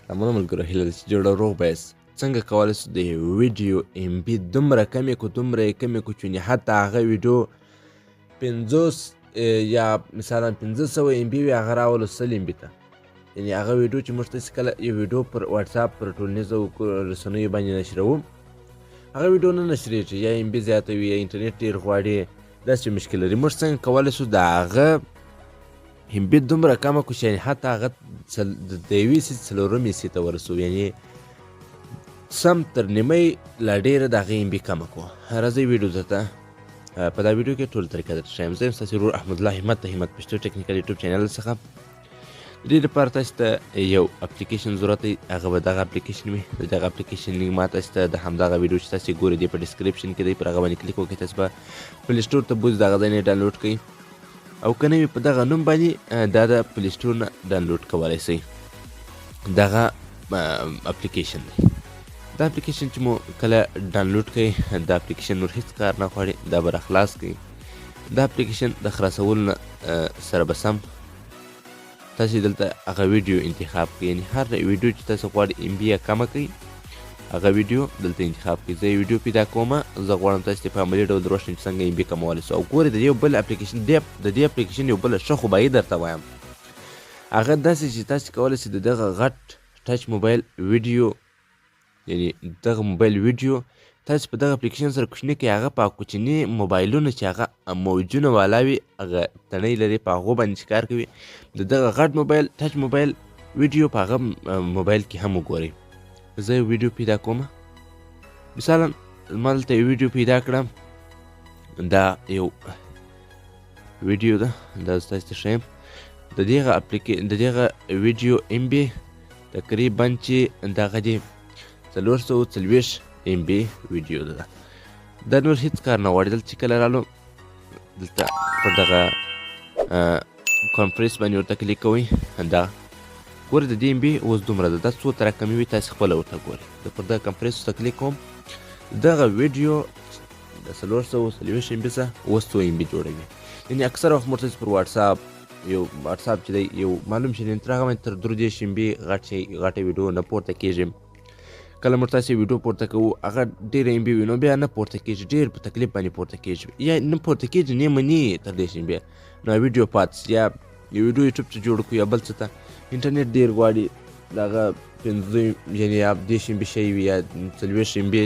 سلامونه ملګرو، هیله ده چې جوړ او روغ به یاست. څنګه کولی شو د ویډیو ایم بي دومره کمې کو، دومره یې کمې کو چې حتی هغه ویډیو 50 یا مثلا 500 ایم بي وي، هغه راولو 100 ایم بي ته. یعنې هغه ویډیو چې موږ تاسې کله یو ویډیو پر واتساپ پر ټولنیزو رسنیو باندې نشروو، هغه ویډیو نه نشرېږي، یا ایم بي زیاته وي یا انټرنیټ ډېر غواړي، داسې مشکل لري. موږ څنګه کولی شو د هغه ایم بي دومره کمه کړو چې یعنې حتی هغه د یوې حصې څلورمې حصې ته ورسو، یعنې سم تر نیمۍ لا ډېره د هغې ایم بي کمه کړو. راځئ ویډیو درته په دا ویډیو کې ټول طریقه درته ښیم. زه یم ستاسې ورور احمدالله همت، د همت پښتو ټیکنیکل یوټیوب چینل څخه. د دې لپاره تاسو ته یو اپلیکیشن ضرورت دی، هغه به دغه اپلیکیشن وي. د دغه اپلیکیشن لینک ما تاسو ته د همدغه ویډیو چې تاسو ګورئ دی په ډیسکریپشن کې دی، پر هغه باندې کلیک وکړئ، تاسو به پلی سټور ته بوځي، دغه ځای نه ډاونلوډ کړئ، او که نه وي په دغه نوم باندې دا د پلی سټور نه ډاونلوډ کولی شئ. دغه اپلیکیشن دی. دا اپلیکیشن چې مو کله ډاونلوډ کړئ، دا اپلیکیشن نور هیڅ کار نه غواړي، دا به راخلاص کړئ. دا اپلیکیشن د خلاصولو نه سره به سم تاسې دلته هغه ویډیو انتخاب کړئ، یعنې هر ویډیو چې تاسو غواړئ ایم بي یې کمه کړئ، هغه ویډیو دلته انتخاب کړئ. زه یو ویډیو پیدا کوم، زه غواړم تاسو ته په عملي ډول در وښیم چې څنګه ایم بي کمولی شو. او ګورئ د یو بل اپلیکیشن، د دې اپلیکیشن یو بله ښه خوبایي درته وایم، هغه داسې چې تاسو کولی شئ د دغه غټ ټچ موبایل ویډیو، یعنې دغه موبایل ویډیو تاسو په دغه اپلیکیشن سره کوچني کړئ، هغه په کوچني موبایلونو چې هغه موجونه والا وي، هغه تڼۍ لري، په هغو باندې چې کار کوي، د دغه غټ موبایل ټچ موبایل ویډیو په هغه موبایل کې هم وګورئ. زه یو ویډیو پیدا کوم، مثلا ما دلته یو ویډیو پیدا کړم، دا یو ویډیو ده، دا زه تاسو ته ښیم. د دغه ویډیو ایم بي تقریبا چې دغه دی 440 ایم بي ویډیو ده. دا نور هیڅ کار نه غواړي. دلته چې کله رالو، دلته پر دغه کانفرنس باندې ورته کلیک کوئ، دا ګورئ د دې ایم بي اوس دومره ده، دا څو تر کمې وي تاسې خپله ورته ګورئ. زه پر دغه کانفرنس ورته کلیک کوم، دغه ویډیو د 440 ایم بي څخه اوس څو ایم بي جوړوي. یعنې اکثره وخت موږ تاسې پر واتساپ یو واتساپ چې دی یو معلوم شي، تر هغه باندې تر 33 ایم بي غټ شي غټه ویډیو نه پورته کېږي. کله موږ تاسې ویډیو پورته کوو، هغه ډېره ایم بي وي، نو بیا نه پورته کېږي، ډېر په تکلیف باندې پورته کېږي، یا نه پورته کېږي، نه مني تر 30 ایم بي، نو ویډیو پاتې شي. یا یو ویډیو یوټیوب ته جوړ کړو یا بل څه ته، انټرنیټ ډېر غواړي، دغه 5 یعنې یا 30 ایم بي شی وي یا 40 ایم بي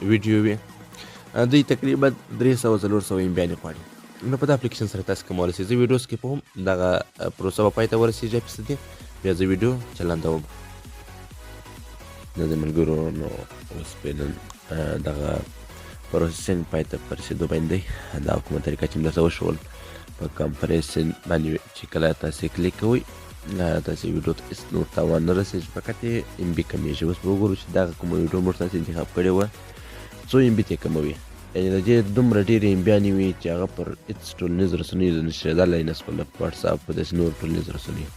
ویډیو وي، دوی تقریبا 300 400 ایم بیانې غواړي. نو په دا اپلیکیشن سره تاسو کولی شئ. زه ویډیو سکیپ کوم، دغه پروسه به پای ته ورسېږي فیصدي، بیا زه ویډیو چلندوم. د ملګرو نو اوس فعلاً دغه پروسسینګ پای ته په رسېدو باندې دی. دا کومه طریقه چې مې درته وښول په کمپریسن باندې چې کله تاسې کلیک کوئ، تاسې ویډیو ته هېڅ نور تاوان نه رسېږي، فقط یې ایم بي کمېږي. اوس به وګورو چې دغه کومه ویډیو موږ تاسې انتخاب کړې وه څو ایم بي ته کموي. یعنې د دې دومره ډېرې ایم بیانې وي چې هغه پر هېڅ ټولنیز رسنیو نشرېدلی نه شوله، په واتساپ په داسې نورو ټولنیزو رسنیو.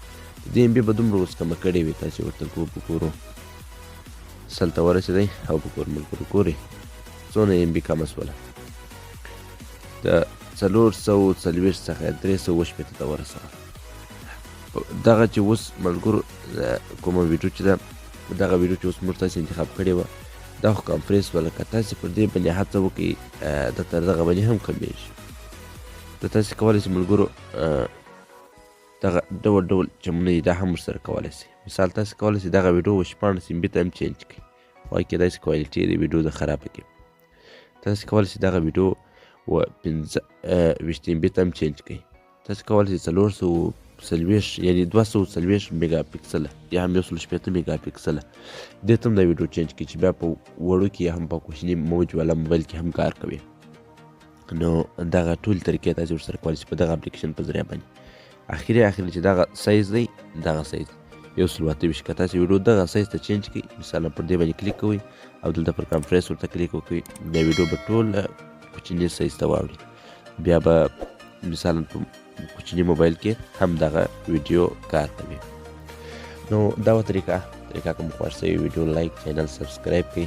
د دې ایم بي به دومره اوس کمه کړې وي. تاسې ورته وګورو، 100 ته ورسېدی او په کور ملګرو ګورئ څونه ایم بي کمه شوله، د 440 څخه 360 ته ورسوله. دغه چې اوس ملګرو کومه ویډیو چې ده، دغه ویډیو چې اوس موږ تاسې انتخاب کړې وه، دا خو کمپریس وه. لکه تاسې پر دې باندې هڅه وکړئ، دا تر دغه باندې هم کمېږي. دا تاسې کولی شئ ملګرو، دغه ډول ډول چمونه دي، دا هم ورسره کولی شئ. مثال تاسې کولی شئ دغه ویډیو 16 ایم بي ته هم چینج کړئ، وایي کېدای شي کوالټي د ویډیو د خرابه کړي. تاسې کولی شئ دغه ویډیو و 25 ایم بي ته هم چینج کړئ. تاسې کولی شئ 440 یعنې 240 میګا پیکسله یا هم 160 میګا پیکسله دې ته هم دا ویډیو چینج کړئ، چې بیا په وړو کې یا هم په کوچني موج والا موبایل کې هم کار کوي. نو دغه ټول طریقې تاسې ورسره کولی شئ په دغه اپلیکیشن په ذریعه باندې. اخري اخري چې دغه سایز دی، دغه سایز 128، که تاسې ویډیو دغه سایز ته چینج کړئ، مثلا پر دې باندې کلیک کوئ او دلته پر کمپریس ورته کلیک وکړئ، دا ویډیو به ټول کوچني سایز ته واوړي. بیا به مثلا په کوچني موبایل کې هم دغه ویډیو کار کوي. نو دا وه طریقه. طریقه که مو خوښ شوې، ویډیو لایک، چینل سبسکرایب کړئ.